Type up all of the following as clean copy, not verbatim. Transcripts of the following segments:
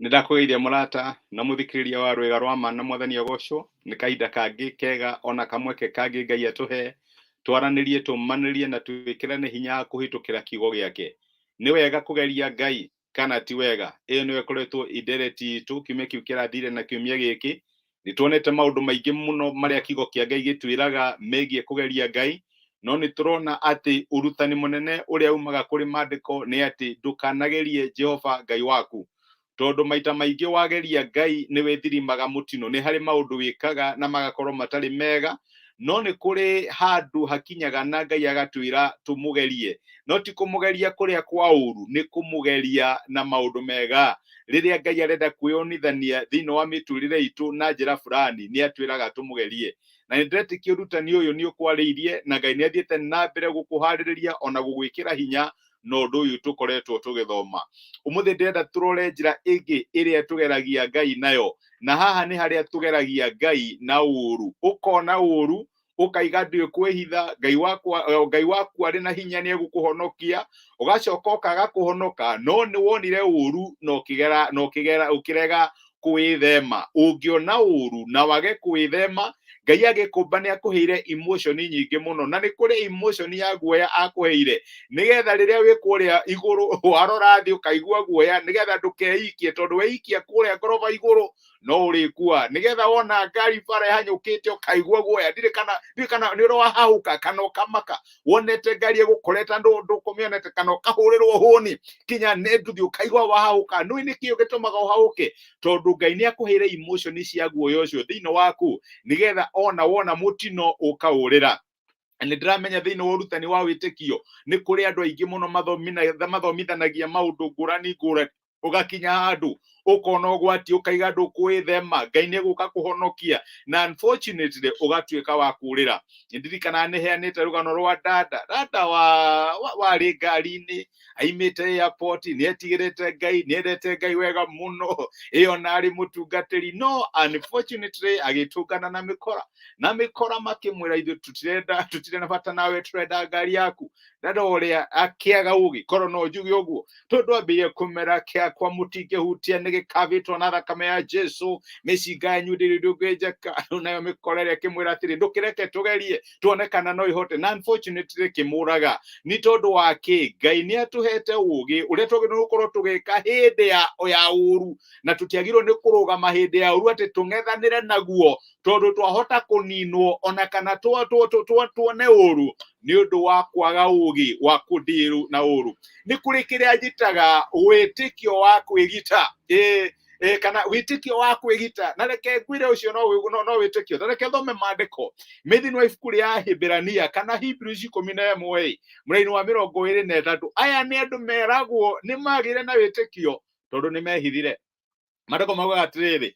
Nĩ ndakũgeithia mũrata na mũthikĩrĩria wa rwĩga rwa ma na mwathani agocwo. Nĩ kahinda kangĩ kega ona kamweke kangĩ Ngai atũhe twaranĩrie, tũmanĩrie na twĩkĩrane hinya kũhĩtũkĩra kiugo gĩake. Nĩ wega kũgeria Ngai kana ti wega? Ĩyo nĩyo ĩkoretwo indereti itũ kiumia kĩu kĩrathire na kiumia gĩkĩ. Nĩ tuonete maũndũ maingĩ mũno marĩa kiugo kĩa Ngai gĩtwĩraga megiĩ kũgeria Ngai, no nĩ tũrona atĩ ũrutani mũnene ũrĩa umaga kũrĩ maandĩko nĩ atĩ ndũkanagerie Jehova Ngai waku. Tondũ maita maingĩ wageria Ngai nĩ wĩthirimaga mũtino. Nĩ harĩ maũndũ wĩkaga na magakorwo matarĩ mega, no nĩ kũrĩ handũ hakinyaga na Ngai agatwĩra tũmũgerie. No ti kũmũgeria kũrĩa kwa ũru, nĩ kũmũgeria na maũndũ mega. Rĩrĩa Ngai arenda kwĩyonithania thĩinĩ wa mĩtũrĩre itũ na njĩra fulani, nĩ atwĩraga tũmũgerie. Na nĩ ndĩretĩkia ũrutani ũyũ nĩ ũkwarĩirie na Ngai nĩ athiĩte na mbere gũkũharĩrĩria ona gũgwĩkĩra hinya na ũndũ ũyũ tũkoretwo tũgĩthoma. Ũmũthĩ ndĩrenda tũrore njĩra ĩngĩ ĩrĩa tũgeragia Ngai nayo, na haha nĩ harĩa tũgeragia Ngai na ũru. Ũkona ũru, ũkaiga ndĩ kwĩhitha, Ngai wakwa, Ngai waku arĩ na hinya nĩ egũkũhonokia, ũgacoka ũkaga kũhonoka, no nĩ wonire ũru na ũkĩgera na ũkĩgera ũkĩrega kũwĩthema. Ũngĩona ũru na wage kũwĩthema, Ngai agĩkũmba nĩ akũheire emotion nyingĩ mũno, na nĩ kũrĩ emotion ya guoya akũheire, nĩgetha rĩrĩa wĩ kũrĩa igũrũ warora thĩ ũkaigua guoya, nĩgetha ndũkeikie, tondũ weikia kũrĩa ngoroba igũrũ no ũrĩkua. Nĩgetha wona ngari bara ĩhanyũkĩte ũkaigua guoya, ndirĩ kana ndirĩ kana nĩ ũrahahũka kana ũkamaka, wonete ngari ĩgũkorete ndũkũmĩonete, kana ũkahũrĩrwo hũni kinya nĩ nduthi ũkaigua wahahũka. Nũĩ nĩkĩo gĩtũmaga ũhahũke? Tondũ Ngai nĩ akũheire emotion cia guoya ũcio thĩinĩ waku, nĩgetha ona wona mũtino ũkaũrĩra. Nĩ ndĩramenya thĩinĩ wa ũrutani wa wĩtĩkio nĩ kũrĩ andũ aingĩ mũno mathomithanagia maũndũ ngũrani ngũrani, ũgakinya handũ ũkona ũgwati ũkaiga ndũkwĩthema, Ngai nĩ egũka kũhonokia, na unfortunately ũgatuĩka wa kũrĩra. Nĩ ndirikanaga nĩ heanĩte rũgano rwa dada dada wa warĩ ngari-inĩ aimĩte airport, nĩ etigĩrĩte Ngai, nĩ endete Ngai wega mũno, ĩyo na arĩ mũtungatĩri, no unfortunately agĩtũngana na mĩkora, na mĩkora makĩmwĩra ithuĩ tũtirenda, tũtirĩ na bata nawe, tũrenda ngari yaku. Dada ũrĩa akĩaga ũgĩ, korwo no njuge ũguo, tondũ ambĩrĩrie kũmera kĩakwa mũtingĩhutia, nĩ gĩkavĩtwo na thakame ya Jesu, mĩcinga yanyu ndĩrĩ ndũngĩnjeka. Nayo mĩkora ĩrĩa ĩkĩmwĩra atĩrĩ, ndũkĩreke tũgerie tuone kana no ihote, na unfortunately kĩmũraga. Nĩ tondũ wa kĩ? Ngai nĩ atũhete ũgĩ ũrĩa twagĩrĩirwo gũkorwo tũgĩka hĩndĩ ya ũru, na tũtiagĩrĩirwo nĩ kũrũgama hĩndĩ ya ũru atĩ tũng'ethanĩre naguo, tondũ twahota kũninwo ona kana tuone ũru nĩ ũndũ wa kwaga ũgĩ wa kũndiru na ũru. Nĩ kũrĩ kĩrĩa njĩtaga wĩtĩkio wa kwĩgita, ĩ kana wĩtĩkio wa kwĩgita, na reke ngwĩre ũcio no wĩtĩkio. Ta reke thome maandĩko me thĩinĩ wa ibuku rĩa Ahibirania kana Hebrews 11 mũraini wa 23. Aya nĩ andũ meragwo nĩ magĩire na wĩtĩkio tondũ nĩ mehithire. Maandĩko maugaga atĩrĩrĩ,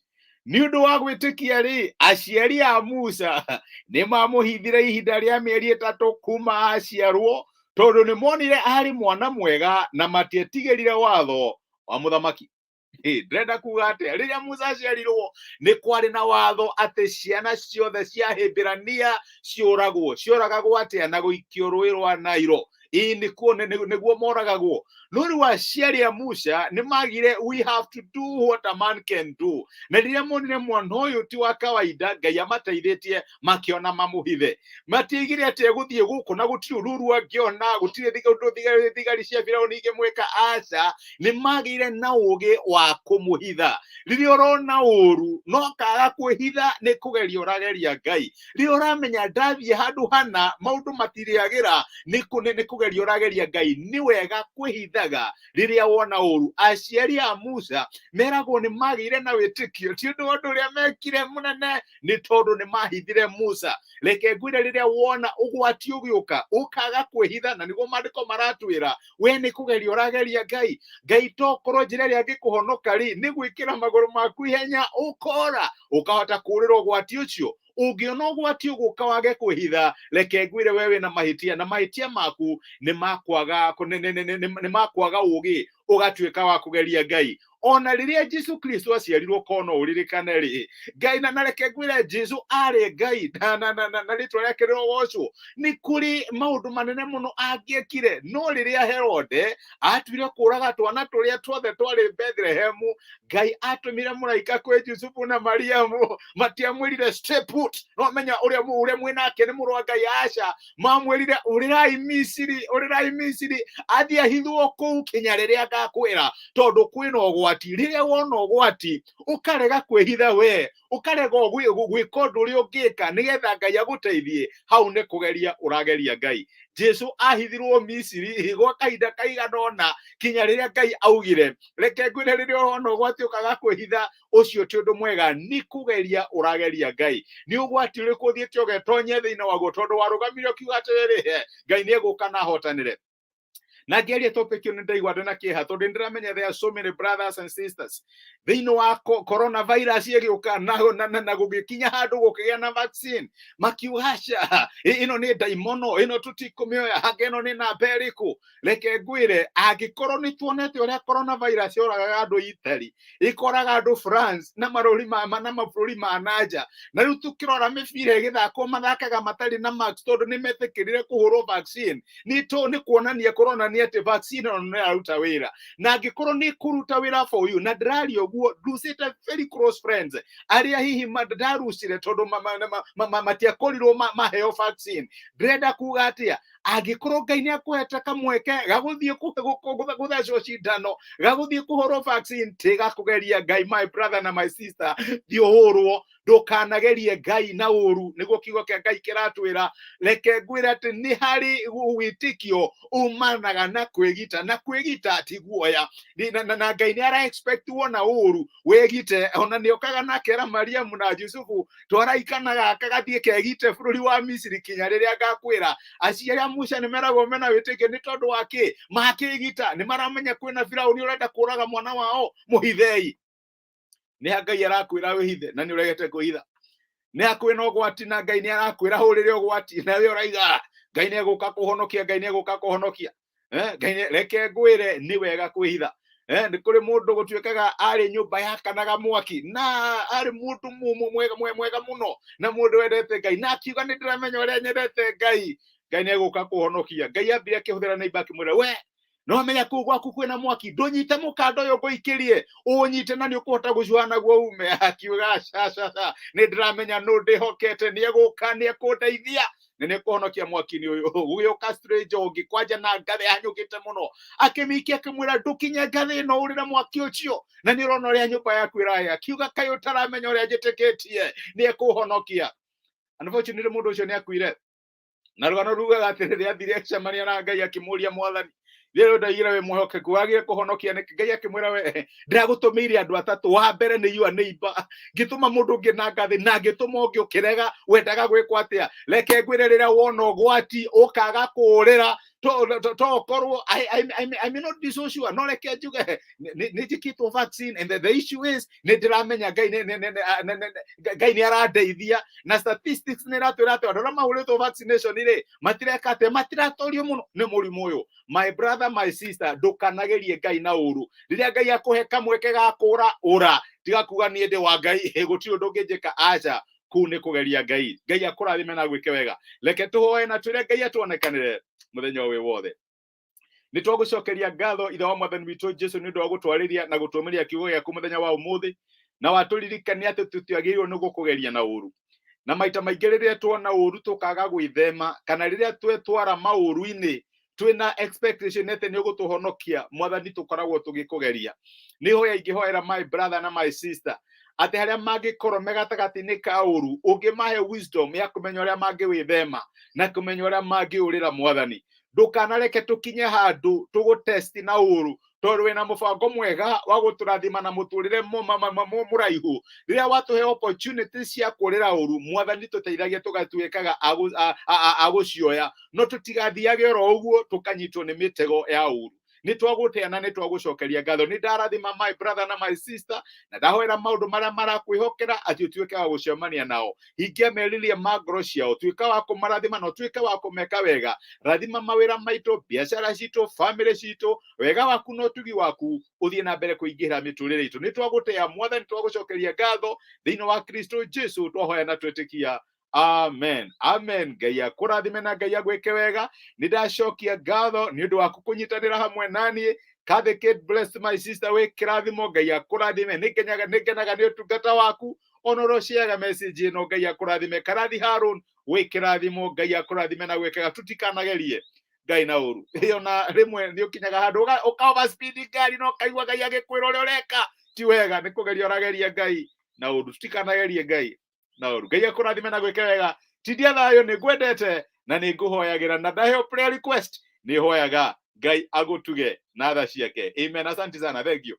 nĩ ũndũ wa gwĩtĩkia rĩ, aciari a Musa nĩ mamũhithire ihinda rĩa mĩeri 3 kuma aciarwo, tondũ nĩ monire arĩ mwana mwega na matietigĩrire watho wa mũthamaki. Ndĩrenda kuga atĩa? Rĩrĩa Musa aciarirwo nĩ kwarĩ na watho atĩ ciana ciothe cia Ahibirania ciũragwo. Ciũragagwo atĩa? Na gũikio rũĩ rwa Nairo. Ĩĩ, nĩkuo nĩguo moragagwo. No rĩu aciari a Musa nĩ magire, we have to do what a man can do. Na rĩrĩa monire mwana ũyũ ti wa kawaida, Ngai amateithĩtie, makĩona mamũhithe. Matiaigire atĩ egũthiĩ gũkũ na gũtirĩ ũndũ ũru angĩona, gũtirĩ ũndũ thigari cia Firaũni ingĩmwĩka. Aca, nĩ magĩire na ũgĩ wa kũmũhitha. Rĩrĩa ũrona ũru no kaga kwĩhitha, nĩ kũgeria ũrageria Ngai. Rĩrĩa ũramenya ndathiĩ handũ hana maũndũ matirĩagĩra, nĩ kũgeria ũrageria Ngai. Nĩ wega kwĩhithaga rĩrĩa wona ũru. Aciari a Musa meragwo nĩ magĩire na wĩtĩkio, ti ũndũ wa ũndũ ũrĩa mekire mũnene, nĩ tondũ nĩ mahithire Musa. Reke ngwĩre, rĩrĩa wona ũgwati ũgĩũka ũkaga kwĩhitha, na nĩguo maandĩko maratwĩra, we nĩ kũgeria ũrageria Ngai. Ngai tokorwo njĩra ĩrĩa angĩkũhonoka rĩ, nĩ gwĩkĩra magũrũ maku ihenya, ũkora ũkahota kũũrĩra ũgwati ũcio. Ũngĩona ũgwati ũgũka wage kwĩhitha, reke ngwĩre we wĩna mahĩtia, na mahĩtia maku nĩ makwaga ũgĩ, ũgatuĩka wa kũgeria Ngai. Ona rĩrĩa Jesu Kristo aciarirwo kono ũririkane rĩ, Ngai na reke ngwĩre Jesu arĩ Ngai na rĩtwa rĩake rĩrogocwo. Nĩ kũrĩ maũndũ manene mũno angĩekire, no rĩrĩa Herode atuire kũraga twana tũrĩa tuothe twarĩ Bethlehemu, Ngai atũmire mũraika kwĩ Jusufu na Mariamu. Matiamwĩrire stay put, no menya ũrĩa ũrĩa mwĩ nake nĩ mũrũ wa Ngai. Aca, mamwĩrire ũrĩrai Misiri, ũrĩrai Misiri, athiĩ ahithwo kũu kinya rĩrĩa ngakwĩra, tondũ kwĩna ũgwati. Rĩrĩa wona ũgwati ũkarega kwĩhitha, we ũkarega gwĩka ũndũ ũrĩa ũngĩka nĩgetha Ngai agũteithie, hau nĩ kũgeria ũrageria Ngai. Jesu ahithirwo Misiri gwa kahinda kaigana ũna kinya rĩrĩa Ngai augire. Reke ngwĩre, rĩrĩa ũrona ũgwati ũkaga kwĩhitha, ũcio ti ũndũ mwega, nĩ kũgeria ũrageria Ngai. Nĩ ũgwati ũrĩkũ ũthiĩte ũgetonye thĩinĩ waguo tondũ warũgamire ũkiuga atĩrĩrĩ, "He, Ngai nĩ egũka na ahotanĩre"? Na ngĩaria topic ĩyo nĩ ndaigua ndĩ na kĩeha, tondũ nĩ ndĩramenya there are so many brothers and sisters thĩinĩ wa coronavirus ĩgĩũka na gũgĩkinya handũ gũkĩgĩa na vaccine, makiuga aca, ĩno nĩ ndaimono, ĩno tũtikũmĩoya, hanga ĩno nĩ namba ĩrĩkũ. Reke ngwĩre, angĩkorwo nĩ tuonete ũrĩa coronavirus yoragaga andũ Italy, ĩkoraga andũ France na marũri na mabũrũri ma nanja, na rĩu tũkĩrora mĩbira ĩgĩthakwo mathakaga matarĩ na mask tondũ nĩ metĩkĩrire kũhũrwo vaccine, nĩ to nĩ kuonania kũronania atĩ vaccine ĩno nĩ ĩraruta wĩra. Na angĩkorwo nĩ kũruta wĩra for you, na ndĩraria ũguo nducĩte very close friends arĩa hihi ndarucire tondũ matiakorirwo maheo vaccine. Ndĩrenda kuga atĩa? Angĩkorwo Ngai nĩ akũhete kamweke gagũthiĩ gũthecwo cindano, gagũthiĩ kũhũrwo vaccine, tiga kũgeria Ngai. My brother na my sister, thiĩ ũhũrwo, ndũkanagerie Ngai na ũru, nĩguo kiugo kĩa Ngai kĩratwĩra. Reke ngwĩre atĩ nĩ harĩ wĩtĩkio umanaga na kwĩgita, na kwĩgita ti guoya. Na Ngai nĩ ara expect wona ũru wĩgite. Ona nĩ okaga na akera Mariamu na Jusufu, twaraikana gaka gathiĩ kegite bũrũri wa Misiri kinya rĩrĩa ngakwĩra. Aciari a Musa nĩ meragwo mena wĩtĩkio nĩ tondũ wa kĩ? Makĩgita nĩ maramenya kwĩna Firaũni ũrenda kũraga mwana wao, mũhithei. Nĩ ha Ngai arakwĩra wĩhithe na nĩ ũregete kwĩhitha? Nĩ ha kwĩna ũgwati na Ngai nĩ arakwĩra hũrĩre ũgwati na we ũraiga Ngai nĩ egũka kũhonokia, Ngai nĩ egũka kũhonokia? Ngai reke ngwĩre, nĩ wega kwĩhitha. Nĩ kũrĩ mũndũ gũtuĩkaga arĩ nyũmba yakanaga mwaki, na arĩ mũndũ mwega mwega mũno na mũndũ wendete Ngai, na akiuga nĩ ndĩramenya ũrĩa nyendete Ngai, Ngai nĩ egũka kũhonokia. Ngai ambire akĩhũthĩra neighbor, akĩmwĩra, we no menya kũu gwaku kwĩna mwaki, ndũnyite mũkanda ũyũ ngũikĩrie, ũnyite na nĩ ũkũhota gũcuha naguo ume. Akiuga ca ca ca, nĩ ndĩramenya nũ ndĩhokete, nĩ egũka, nĩ ekũndeithia na nĩ ekũhonokia mwaki-inĩ ũyũ. Gũgĩũka stranger ũngĩ kwanja na ngathĩ hanyũkĩte mũno, akĩmĩikia, akĩmwĩra ndũkinye ngathĩ ĩno ũrĩre mwaki ũcio na nĩ ũrona ũrĩa nyũmba yaku ĩrahĩa. Akiuga kaĩ ũtaramenya ũrĩa njĩtĩkĩtie, nĩ ekũhonokia. Unfortunately mũndũ ũcio nĩ akuire, na rũgano rugaga atĩ rĩrĩa athire acemania na Ngai, akĩmũria, mwathani, rĩrĩa ndaigire wĩ mwĩhokeku, wagire kũhonokia nĩkĩ? Ngai akĩmwĩra, we ndĩragũtũmĩire andũ atatũ, wa mbere nĩ yua neighbor, ngĩtũma mũndũ ũngĩ na ngathĩ, na ngĩtũma ũngĩ ũkĩrega, wendaga gwĩkwo atĩa? Reke ngwĩre, rĩrĩa wona ũgwati ũkaga kũũrĩra, to ũkorwo I may not be so sure, no reke njuge nĩ njĩkĩtwo vaccine and the issue is nĩ ndĩramenya Ngai Ngai nĩ arandeithia, na statistics nĩ iratwĩra atĩ andũ arĩa mahũrĩtwo vaccination rĩ, matireka atĩ matiratorio mũno nĩ mũrimũ ũyũ. My brother, my sister, ndũkanagerie Ngai na ũru. Rĩrĩa Ngai akũhe kamweke ga kũra, ũra, tiga kuga niĩ ndĩ wa Ngai, gũtirĩ ũndũ ũngĩnjĩka. Aca, kũu nĩ kũgeria Ngai. Ngai akũrathime na gwĩke wega. Reke tũhoe na twĩre Ngai atuonekanĩre mũthenya ũyũ wothe. Nĩ twagũcokeria ngatho, Ithe wa Mwathani witũ Jesu, nĩ ũndũ wa gũtwarĩria na gũtũmĩria kiugo gĩaku mũthenya wa ũmũthĩ, na watũririkania atĩ tũtiagĩrĩirwo nĩ gũkũgeria na ũru. Na maita maingĩ rĩrĩa tuona ũru tũkaga gwĩthema, kana rĩrĩa twetwara maũru-inĩ twĩna expectation atĩ nĩ ũgũtũhonokia, Mwathani, tũkoragwo tũgĩkũgeria. Nĩ hoya ingĩhoera my brother na my sister atĩ harĩa mangĩkorwo me gatagatĩ-inĩ ka ũru, ũngĩmahe wisdom ya kũmenya ũrĩa mangĩwĩthema na kũmenya ũrĩa mangĩũrĩra. Mwathani, ndũkanareke tũkinye handũ tũgũtesti na ũru, tondũ wĩna mũbango mwega wa gũtũrathima na mũtũrĩre mũraihu. Rĩrĩa watũhe opportunity cia kũrĩra ũru, Mwathani, tũteithagie tũgatuĩkaga a gũcioya, no tũtigathiage oro ũguo tũkanyitwo nĩ mĩtego ya ũru. Nĩ twagũtĩa na nĩ twagũcokeria ngatho. Nĩ ndarathima my brother na my sister, na ndahoera maũndũ marĩa marakwĩhokera atĩ ũtuĩke wa gũcemania nao. Hingia meriria ma ngoro ciao, tuĩka wa kũmarathima na ũtuĩke wa kũmeka wega. Rathima mawĩra maitũ, biacara citũ, famĩlĩ citũ, wega waku na ũtugi waku ũthiĩ na mbere kũingĩhĩra mĩtũrĩre itũ. Nĩ twagũtĩa Mwathani, twagũcokeria ngatho thĩinĩ wa Kristo Jesu twahoya na twetĩkia, amen, amen. Ngai akũrathime na Ngai agwĩke wega. Nĩ ndacokia ngatho nĩ ũndũ waku kũnyitanĩra hamwe naniĩ. Kathy Kate, bless my sister, wĩ kĩrathimo. Ngai akũrathime. Nĩ ngenaga, nĩ ngenaga nĩ ũtungata waku ona ũrĩa ũciaga message ĩno. Ngai akũrathime. Karathi Harun, wĩ kĩrathimo. Ngai akũrathime na gwĩkaga. Tutikanagerie Ngai na ũru. Ĩ ona rĩmwe nĩ ũkinyaga handũ ũka overspeed ngari na ũkaigua Ngai agĩkwĩra ũrĩa ũreka ti wega, nĩ kũgeria ũrageria Ngai na ũru. Tutikanagerie Ngai na ũru. Ngai akũrathime na gwĩke wega. Tindia thayũ, nĩ ngwendete na nĩ ngũhoyagĩra, na ndaheo prayer request nĩ hoyaga Ngai agũtuge na tha ciake. Amen. Asante sana, thank you.